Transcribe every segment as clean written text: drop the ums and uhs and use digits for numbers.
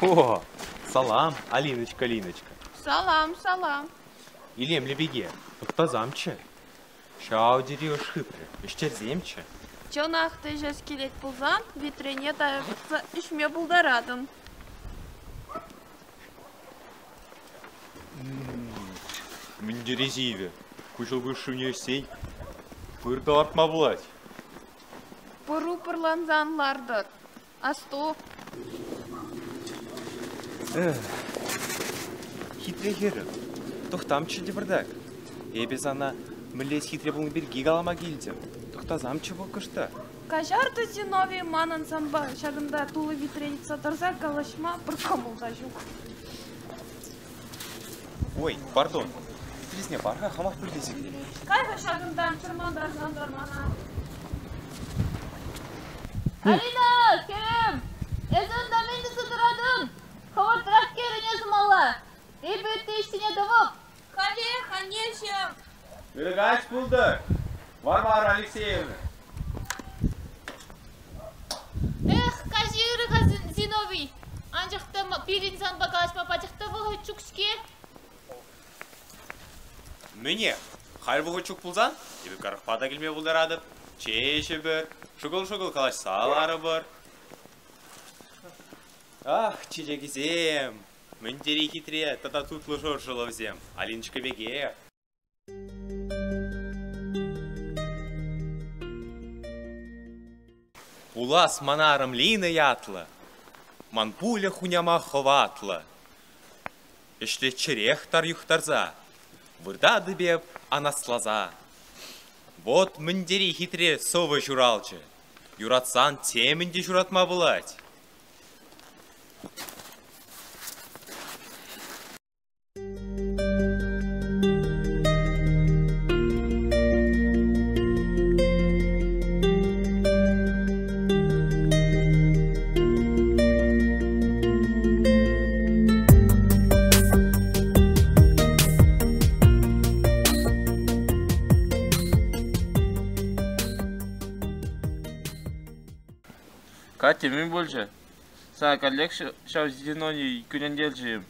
О, салам, Алиночка-Линочка. Салам, салам. Илемлӗ пике, тӑхтасамччӗ. Ҫав тери ӑш хыпрӗ, ӗҫтерсемччӗ. Чӑнах та ӗҫес килет пулсан витрене тайӑрса ӗҫме пултаратӑн. Мӗн тери сивӗ. Ку ҫӑлкуҫ шывне ӗҫсен пыр та лартма пулать. Пӑру пӑрлансан лартӑр. Асту. Эх, хитре хӗрӗм, тӑхтамччӗ тепӗртак. Эпӗ сана мӗнле хитре пулни пирки калама килтӗм. Тӑхтасамччӗ вӑл кӑштах. Каҫар та, Зиновий, манӑн санпа ҫакӑнта тулӑ витре йӑтса тӑрса калаҫма пӗр кӑмӑл та ҫук. Ой, пардон, витресне пар-ха, хамах пӳлтесе килем. Кай-ха ҫакӑнтан, чӑрмантарсан та мана. Алина, хӗрӗм, эсӗ унта мӗн туса тӑратӑн? Хӑвӑртрах кӗрӗн сумалла. Эпӗ ытти ӗҫсене тӑвӑп. Халех, аннеҫӗм. Ырӑ каҫ пултӑр, Варвара Алексеевна. Эх, каҫи ырӑ-ха, Зиновий. Анчах та пирӗн санпа калаҫма пачах та вӑхӑт ҫук-ҫке. Мӗнех, халь вӑхӑт ҫук пулсан, эпӗ карӑхпа та килме пултаратӑп. Чей ӗҫӗпӗр, шӑкӑл-шӑкӑл калаҫса ларӑпӑр. Ах, чечекӗсем! Мӗн тери хитре тата тутлӑ шӑршӑллӑ вӗсем, Алиночка пекех. Пулас манарӑм Лина ятлӑ, ман пуля хуняма хӑватлӑ. Ӗҫлеччӗрех тар юхтарса, выртатӑп эп анасласа. Вот мӗн тери хитре сӑвӑ ҫуралчӗ. Юратсан темӗн те ҫуратма пулать. Катя, мӗн пулчӗ? Сана каллех ҫав Зиновий кӳрентерчӗ-им?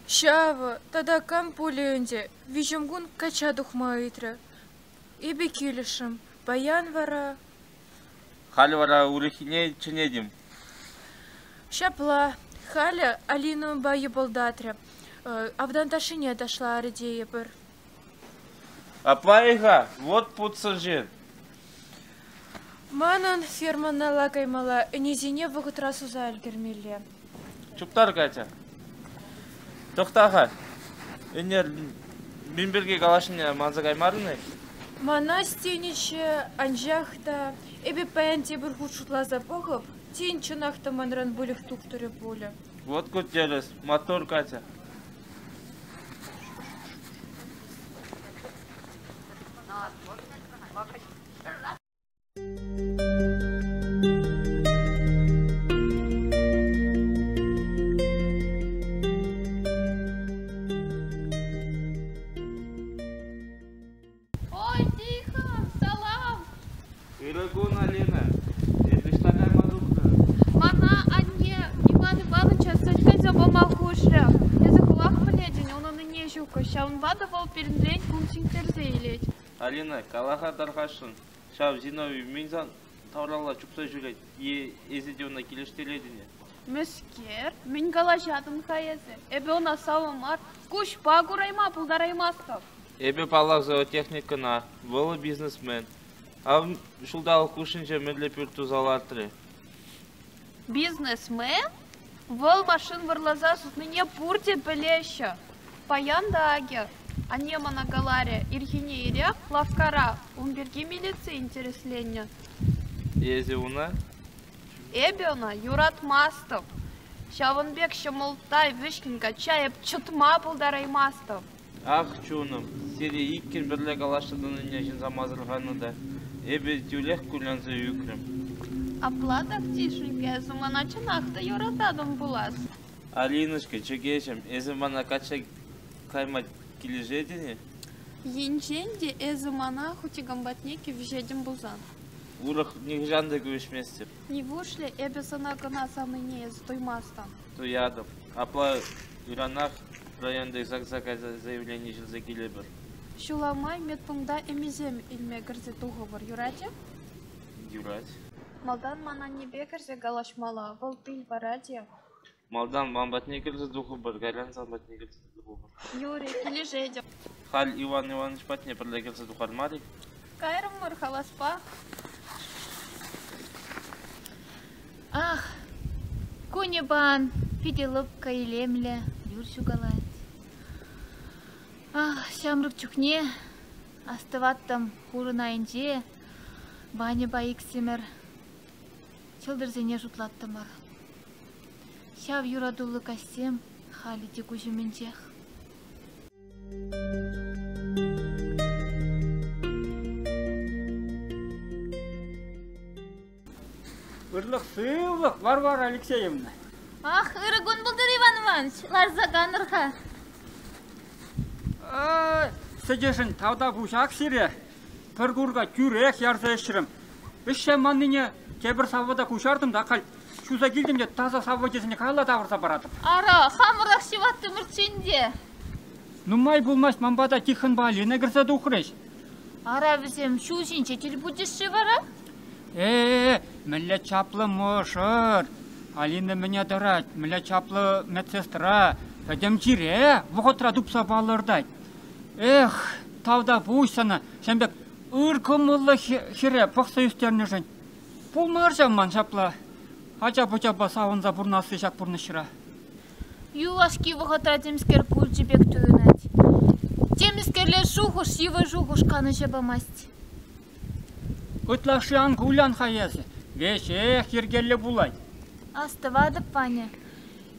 Ҫавӑ тата кам пулӗ ӗнтӗ, виҫӗмкун качча тухма ыйтрӗ. Эпӗ килӗшрӗм. Паян вара... Халӗ вара урӑххине чӗнетӗм. Ҫапла, халӗ Алина унпа йӑпӑлтатрӗ, автан ташшине ташларӗ тейӗпӗр. Апла-и-ха, вот путсӗр ҫын. Манӑн фермӑналла каймалла, ӗнесене вӑхӑтра суса ӗлкӗрмелле. Чуптар, Катя. Тӑхта-ха. Ӗнер мӗн пирки калаҫнине манса каймарӑн-и? Мана тенӗччӗ, анчах та эпӗ паян тепӗр хут шутласа пӑхӑп, тен, чӑнах та манран выльӑх тухтӑрӗ пулӗ. Вот ку тӗрӗс, маттур, Катя. Ой, Тихон, салам! Ырӑ кун, Алина. Эпӗ ӑҫта кайма тухрӑн? Мана анне Иван Ивановича сӗт кайса пама хушрӗ. Эсӗ хӑвах пӗлетӗн, унӑн ӗне ҫуккӑ. Ҫавӑнпа та вӑл пирӗнрен кун сиктерсе илет. Алина, кала-ха тархасшӑн, ҫав Зиновий мӗн сан тавралла чупса ҫӳрет е эсӗ те ӑна килӗштеретӗн-и? Мӗскер? Мӗн калаҫатӑн-ха эсӗ? Эпӗ ӑна савӑ мар, куҫпа курайма пултараймастӑп. Эпӗ, паллах, зоотехникӑна, вӑл бизнесмен. Ав ҫулталӑк хушшинче мӗнле пӳрт туса лартрӗ. Бизнесмен? Вӑл машин вӑрласа сутнине пурте пӗлеҫҫӗ. Паян та акӑ анне мана каларӗ, ирхине ирех лавккара ун пирки милици интересленнӗ. Эсӗ уна? Эпӗ ӑна юратмастӑп. Ҫавӑн пек ҫӑмӑлттай вӗҫкӗн качча эп чӑтма пултараймастӑп. Ах, чунӑм, сире иккӗн пӗрле калаҫса тӑнине ҫынсем асӑрханӑ та, эпӗ тӳрех кулянса ӳкрӗм. Апла так, Тишенька, эсӗ мана чӑнах та юрататӑн пулас. Алиночка, чӗкеҫӗм, эсӗ мана качча кайма килӗшетӗн-и? Енчен те эсӗ мана хутикам патне кивҫетӗн пулсан. Урӑх нихӑҫан та кӗвӗҫместӗп. Нивушлӗ эпӗ сана кӑна савнине эсӗ туймастӑн? Туятӑп. Апла ыранах районти ЗАГСа кайса заявлени ҫырса килӗпӗр. Ҫула май медпункта эмелсем илме кӗрсе тухӑпӑр, юрать-и? Юрать. Малтан ман аннепе кӗрсе калаҫмалла, вӑл пил парать-и? Малтан ман патне кӗрсе тухӑпӑр, кайран сан патне кӗрсе тухӑпӑр. Юрӗ, килӗшетӗп. Халь Иван Иванович патне пӗрле кӗрсе тухар мар-и? Кайрӑмӑр хаваспах. Ах, кунӗ пан питӗ лӑпкӑ, илемлӗ юр ҫукалать. Ах, ҫамрӑк чухне астӑваттӑм хурӑн айӗнче Ваньӑпа иксӗмӗр ҫӑлтӑрсене шутлаттӑмӑр. Ҫав юратуллӑ каҫсем халӗ те куҫ умӗнчех. Ырлӑх-сывлӑх, Варвара Алексеевна. Ах, ырӑ кун пултӑр, Иван Иванович. Ларса канӑр-ха. Сӗтӗшӗн тавтапуҫах сире. Пӗр курка тӳрех ярса ӗҫрӗм. Ӗҫсе маннине тепӗр савӑта куҫартӑм та халь ҫуса килтӗм те таса савӑчӗсене каялла тавӑрса паратӑп. Ара, хамӑрах ҫӑваттӑмӑрччӗ ӗнтӗ. Нумай пулмасть ман пата Тихонпа Алина кӗрсе тухрӗҫ. Ара, вӗсем ҫул ҫинче тӗл пулчӗҫ-ши вара? Э-э, мӗнле чаплӑ мӑшӑр! Алина мӗне тӑрать, мӗнле чаплӑ медсестра, пӗтӗм чире вӑхӑтра тупса палӑртать. Эх, тавтапуҫ сана, ҫавӑн пек ыр кӑмӑллӑ хӗре пӑхса ӳстернӗшӗн. Пулмар ҫав ман ҫапла ача-пӑчапа савӑнса пурӑнасси ҫак пурнӑҫра. Юлашки вӑхӑтра темскер пулчӗ пек туйӑнать. Темӗскерле шухӑш, йывӑр шухӑш канӑҫа памасть. Ытлашши ан кулян-ха эсӗ, веҫех йӗркеллӗ пулать. Астӑватӑп, Ваня,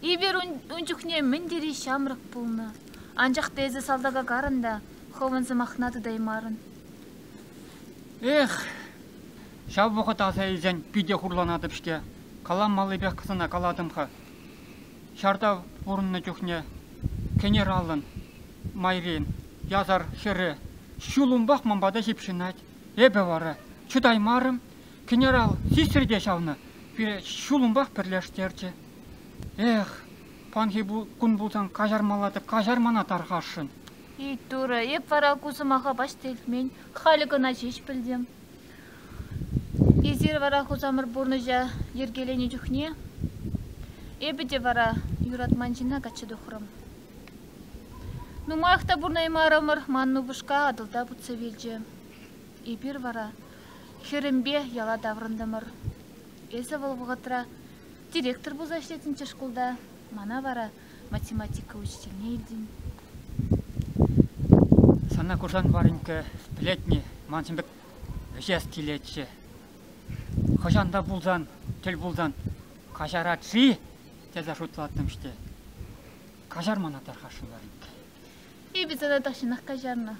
эпир ун чухне мӗн тери ҫамрӑк пулнӑ. Анчах та эсӗ салтака карӑн та хӑвӑн сӑмахна тытаймарӑн. Эх, ҫав вӑхӑт аса илсен питӗ хурланатӑп-ҫке. Каламаллипех сана калатӑм-ха. Ҫарта пурӑннӑ чухне генералӑн майрин ясар хӗрӗ ҫулӑмпах ман пата ҫыпҫӑнать. Эпӗ вара чӑтаймарӑм. Генерал сисрӗ те ҫавна, пире ҫулӑмпах пӗрлештерчӗ. Эх, панхи кун пулсан каҫармалла та каҫар мана тархасшӑн. Эй, Турӑ, эп вара ку сӑмаха пач та илтмен, халӗ кӑна ҫеҫ пӗлтӗм. Эсир вара хусамӑр пурнӑҫа йӗркеленӗ чухне эпӗ те вара юратман ҫынна качча тухрӑм. Нумаях та пурӑнаймарӑмӑр, ман упӑшка Атӑлта путса вилчӗ. Эпир вара хӗрӗмпе яла таврӑнтӑмӑр. Эсӗ вӑл вӑхӑтра директор пулса ӗҫлеттӗнччӗ шкулта, мана вара математика учительне илтӗн. Сана курсан, Варенька, пӗлетни, ман ҫын пек Вӗҫес килетчӗ. Хӑҫан та пулсан, тӗл пулсан каҫарать-ши тесе шутлаттӑм-ҫке. Каҫар мана тархасшӑн, Варенька. Эпӗ сана тахҫанах каҫарнӑ.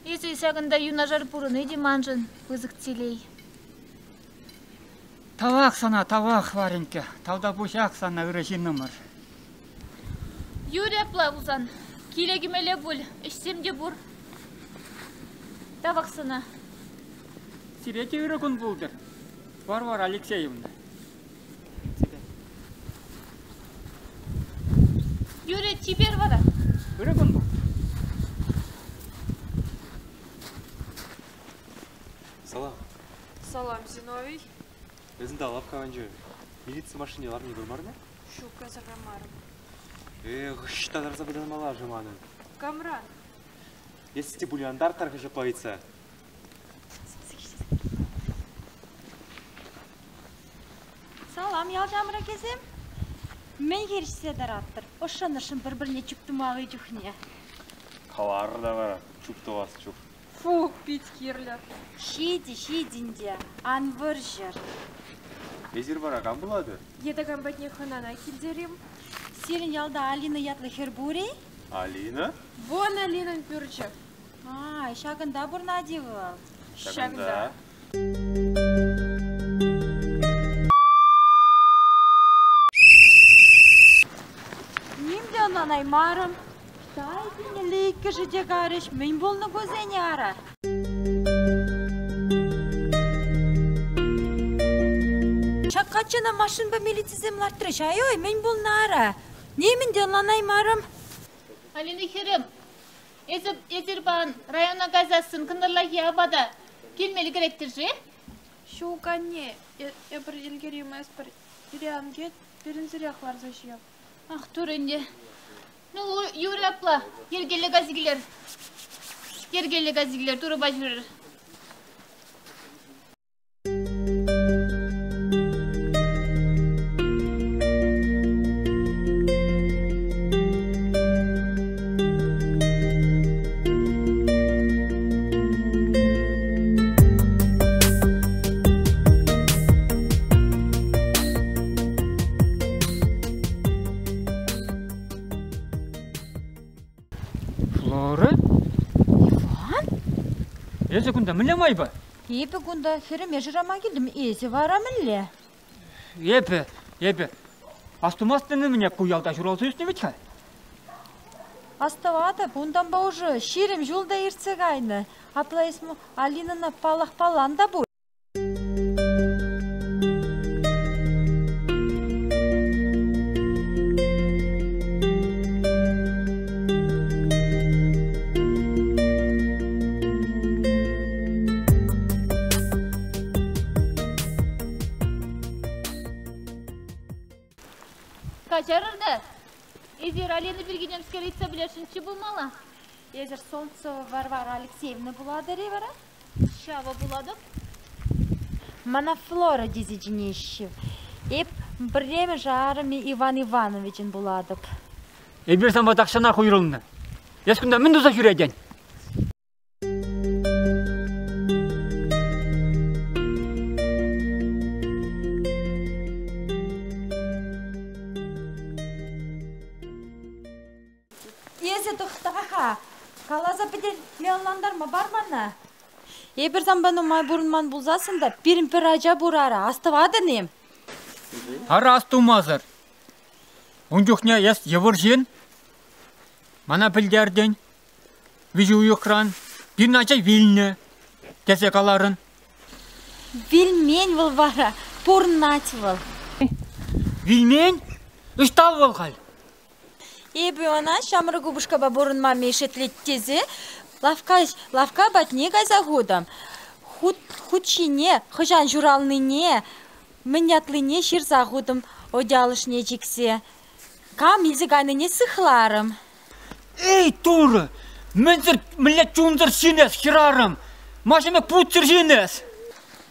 Эсӗ ҫакӑнта юнашар пурӑнни те маншӑн пысӑк телей. Тавах сана, тавах, Варенька. Тавтапуҫах сана, ырӑ ҫыннӑмӑр. Юрӗ апла пулсан. Киле кӗмелле пуль, ӗҫсем те пур. Тавах сана. Сире те ырӑ кун пултӑр, Варвара Алексеевна. Юрӗ, чипер вара. Ырӑ кун пултӑр. Салам. Салам, Зиновий. Эсӗ та лавкканчӗ. Милици машине ларни курмарӑн-и? Ҫук, асӑрхамарӑм. Эх, ӑҫта тарса пытармалла-ши манӑн? Камран? Эс те пулин ан тартар-ха ҫапла ыйтса. Салам, ял ҫамрӑкӗсем. Мӗн хирӗҫсе тӑратӑр? Ӑшшӑн-ӑшшӑн пӗр-пӗрне чуптумалли чухне. Калар та вара, чуптӑвас чух. Фу, пит кирлӗ. Ҫитӗ, ҫитӗ ӗнтӗ, ан вӑрҫӑр. Эсир вара кам пулатӑр? Е такам патне хӑнана килтерим. Сирӗн ялта Алина ятлӑ хӗр пур-и? Алина? Вон Алинӑн пӳрчӗ. А, ҫакӑнта пурӑнать-и вӑл? Ҫакӑнта. Ним те ӑнланаймарӑм. Тай тинелле иккӗшӗ те карӗҫ. Мӗн пулнӑ кусене ара? Ҫак каччӑна машинпа милицисем лартрӗҫ. Ай-ой, мӗн пулнӑ ара? Нимӗн те ӑнланаймарӑм. Алина хӗрӗм, эсӗ эсир пан района кайсассӑн кӑнтӑрлахи апата килме ӗлкӗреттӗр-ши? Ҫук, анне, эпир ӗлкӗрейместпӗр. Пире ан кӗт, пирӗнсӗрех ларса ҫиеп. Ах, тур ӗнтӗ. Ну, юрӗ апла. Йӗркеллӗ кайса килер. Йӗркеллӗ кайса килер, турӑпа ҫӳрӗр. Флора? Иван? Эсӗ кунта мӗнле майпа? Эпӗ кунта хӗрӗме шырама килтӗм. Эсӗ вара мӗнле? Эпӗ, эпӗ. Астумастӑн-и мӗне ку ялта ҫуралса ӳснӗ вӗт-ха? Астӑватӑп, унтанпа уже 20 ҫул та иртсе кайнӑ. Апла эс Алинӑна паллах паллан та пуль. Каҫарӑр та, эсир Алина пирки темскер ыйтса пӗлесшӗнччӗ пулмалла. Эсӗр Солнцева Варвара Алексеевна пулатӑр-и вара? Ҫавӑ пулатӑп. Мана Флора тесе чӗнеҫҫӗ. Эп пӗрремӗш арӑмӗ Иван Ивановичӑн пулатӑп. Эпир санпа тахҫанах уйрӑлнӑ. Эс кунта мӗн туса ҫӳретӗн? Эсӗ тӑхта-ха, каласа пӗтерме ӑнлантарма пар мана. Эпир санпа нумай пурӑнман пулсассӑн та пирӗн пӗр ача пур ара, астӑватӑн-и? Ара астумасӑр. Ун чухне эс йывӑр ҫын. Мана пӗлтертӗн. Виҫӗ уйӑхран пирӗн ача вилнӗ тесе каларӑн. Вилмен вӑл вара, пурӑнать вӑл. Вилмен? Ӑҫта вӑл халь? Эпӗ ӑна ҫамрӑк упӑшкапа пурӑнма мешетлет тесе лавкка, лавкка патне кайса хутӑм. Хут, хут ҫине хӑҫан ҫуралнине, мӗн ятлине ҫырса хутӑм одеял ӑшне чиксе. Кам илсе кайнине сыхларӑм. Эй, Турӑ! Мӗнсӗр, мӗнле чунсӑр ҫын эс, хӗрарӑм! Ма ҫӗмӗк путсӗр ҫын эс?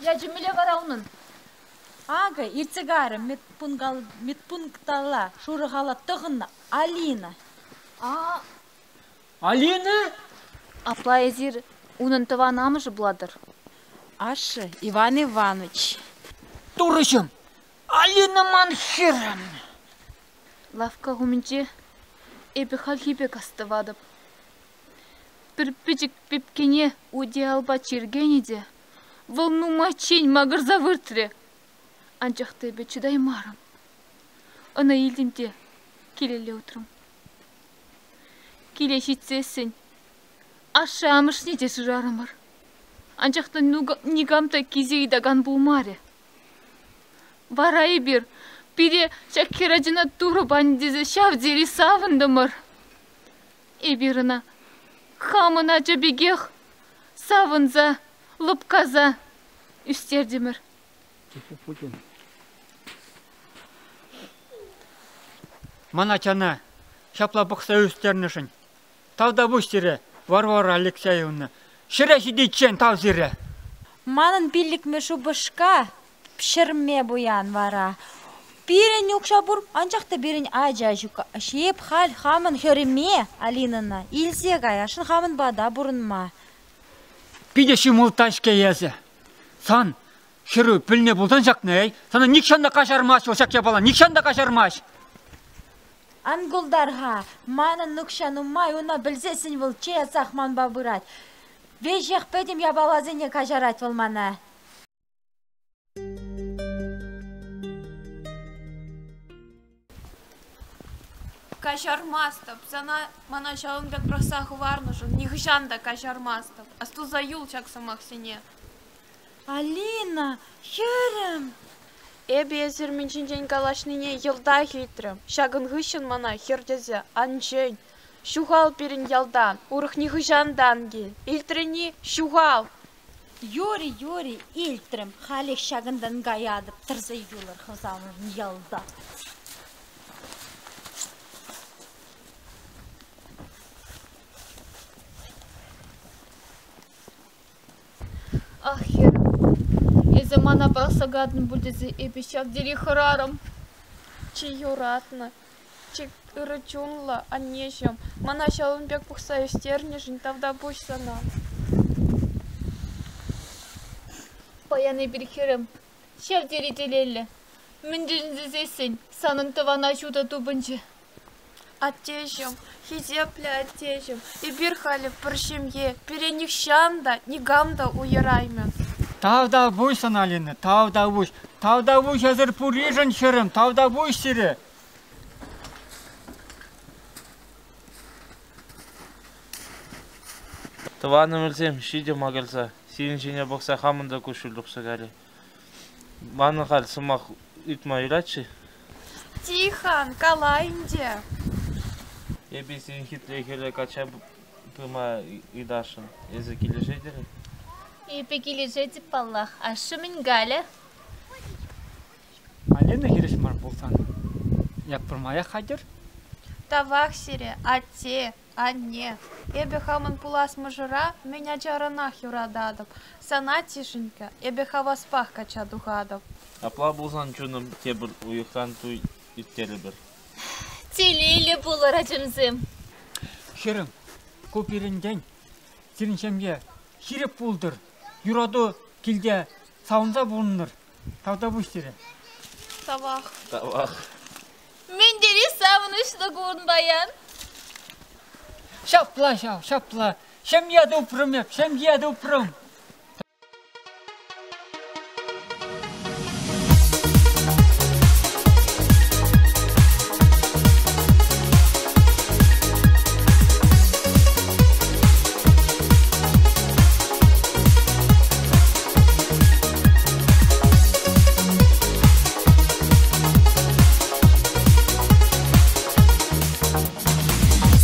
Ячӗ мӗнле вара унӑн? Акӑ, иртсе кайрӗ медпункталла шурӑ халат тӑхӑннӑ Алина. А Алина? Апла эсир унӑн тӑван амӑшӗ пулатӑр? Ашшӗ Иван Иванович. Турӑҫӑм! Алина ман хӗрӗм! Лавкка умӗнче эпӗ хальхи пек астӑватӑп. Пӗр пӗчӗк пепкене утиялпа чиркенӗ те вӑл нумайччен макӑрса выртрӗ. Анчах та эпӗ чӑтаймарӑм. Ӑна илтӗм те килелле утрӑм. Киле ҫитсессӗн ашшӗ-амӑшне те шырарӑмӑр. Анчах та никам та килсе ыйтакан пулмарӗ. Вара эпир пире ҫак хӗрачана Турӑ панӑ тесе ҫав тери савӑнтӑмӑр. Эпир ӑна хамӑн ача пекех савӑнса, лӑпкаса ӳстертӗмӗр. Ман ачана ҫапла пӑхса ӳстернӗшӗн тавтапуҫ сире, Варвара Алексеевна. Ҫӗре ҫитиччен тав сире. Манӑн пиллӗкмӗш упӑшка ҫӗрме пуян вара. Пирӗн укҫа пур, анчах та пирӗн ача ҫук. Эп халь хамӑн хӗрӗме, Алинӑна, илсе каясшӑн хамӑн пата пурӑнма. Питӗ ҫӑмӑлттай-ҫке эсӗ. Сан хӗрӳ пӗлнӗ пулсан ҫакна, эй, сана нихҫан та каҫармасть вӑл ҫак япала, нихҫан та каҫармасть. Ан култар-ха, манӑн укҫа нумай, уна пӗлсессӗн вӑл часах манпа пырать. Веҫех пӗтӗм япаласене каҫарать вӑл мана. Каҫармастӑп сана мана ҫавӑн пек пӑрахса хӑварнӑшӑн нихӑҫан та каҫармастӑп. Астуса юл ҫак сӑмахсене. Алина, хӗрӗм! Эпӗ эсир мӗн ҫинчен калаҫнине йӑлтах илтрӗм. Ҫакӑн хыҫҫӑн мана хӗр тесе ан чӗн. Ҫухал пирӗн ялтан, урӑх нихӑҫан та ан кил. Илтрӗн-и? Ҫухал! Юрӗ, юрӗ, илтрӗм. Халех ҫакӑнтан каятӑп, тӑрса юлӑр хӑвсамӑрӑн ялта. Ах, хӗрӗм, эсӗ мана пӑрахса катӑн пуль тесе эпӗ ҫав тери хӑрарӑм. Чи юратнӑ, чи ырӑ чунлӑ аннеҫӗм, мана ҫавӑн пек пӑхса ӳстернӗшӗн тавтапуҫ сана. Паян эпир, хӗрӗм, ҫав тери телейлӗ. Мӗншӗн тесессӗн санӑн тӑван аҫу та тупӑнчӗ. Аттеҫӗм, хисеплӗ аттеҫӗм, эпир халӗ пӗр ҫемье, пире нихҫан та, никам та уйӑраймӗ. Тавтапуҫ сана, Алина, тавтапуҫ. Тавтапуҫ эсӗр пурришӗн, хӗрӗм, тавтапуҫ сире. Тӑванӑмӑрсем, ҫитӗ макӑрса, сирӗн ҫине пӑхса хамӑн та куҫҫуль тухса кайрӗ. Манӑн халь сӑмах ыйтма юрать-ши? Тихон, кала ӗнтӗ. Эпӗ сирӗн хитре хӗре качча пыма ыйтасшӑн. Эсӗ килӗшетӗр-и? Эпӗ килӗшетӗп паллах. Ашшӗ мӗн калӗ? Алина хирӗҫ мар пулсан, эп пӗрмаях хатӗр. Тавах сире, атте, Анне, эпӗ хамӑн пулас мӑшӑра мӗн ачаранах юрататӑп. Сана, Тишенька, эпӗ хаваспах качча тухатӑп. Апла пулсан чунӑм тепӗр уйӑхран туй ирттерӗпӗр. Телейлӗ пулӑр, ачамсем. Хӗрӗм, ку пирӗнтен сирӗн ҫемье ҫирӗп пултӑр, юрату килте савӑнса пурӑнӑр. Тавтапуҫ сире. Тавах. Тавах. Мӗн тери савӑнӑҫлӑ кун паян. Ҫапла ҫав, ҫапла. Ҫемье тупрӑм эп, ҫемье тупрӑм.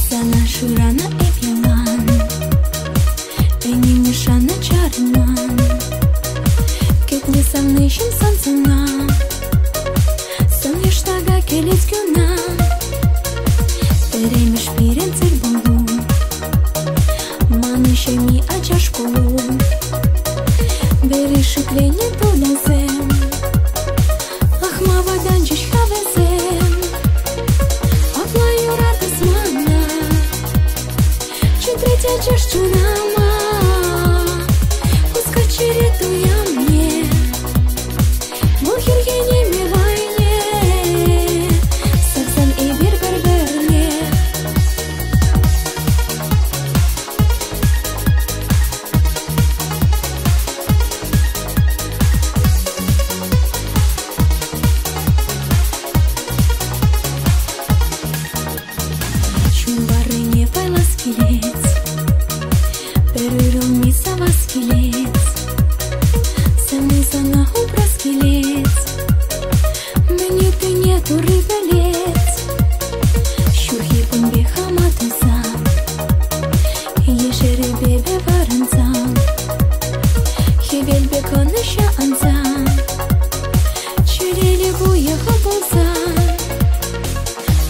Сана шыранӑ эп ялан, Ӗненнӗ шаннӑ чарӑнман. Кӗтнӗ савниҫӗм сан сана, Сан яштака кӗлет куна. Пӗрремӗш пирӗн тӗл пулу, Манӑн ҫемье ача шкулу. Вӗри шикленнӗ тунасем, Ахма вӑтанчӗҫ-ха вӗсем. Апла юратас мана, Чӗтрет ачаш чунама. Хускать чӗре туямне, Вӑл хӗрхенеме вӑйне. Савсан эпир пӗр-пӗрне. Чун варрине пайлас килет, Пӗр уйрӑлми савас килет, Савни сана упрас килет, Мӗн ыйтнине Турри пӗлет. Ҫурхи кун пек хама туйса, Ешерӗпе вӑранса, Хӗвел пек ӑнӑҫа анса, Чӗреллӗ вуйӑхӑ пулса,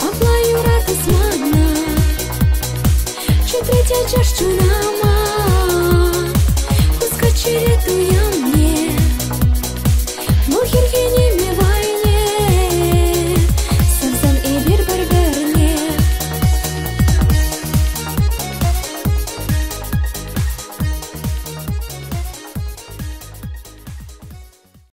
Апла юратас мана, Чӗтрет ачаш чуна.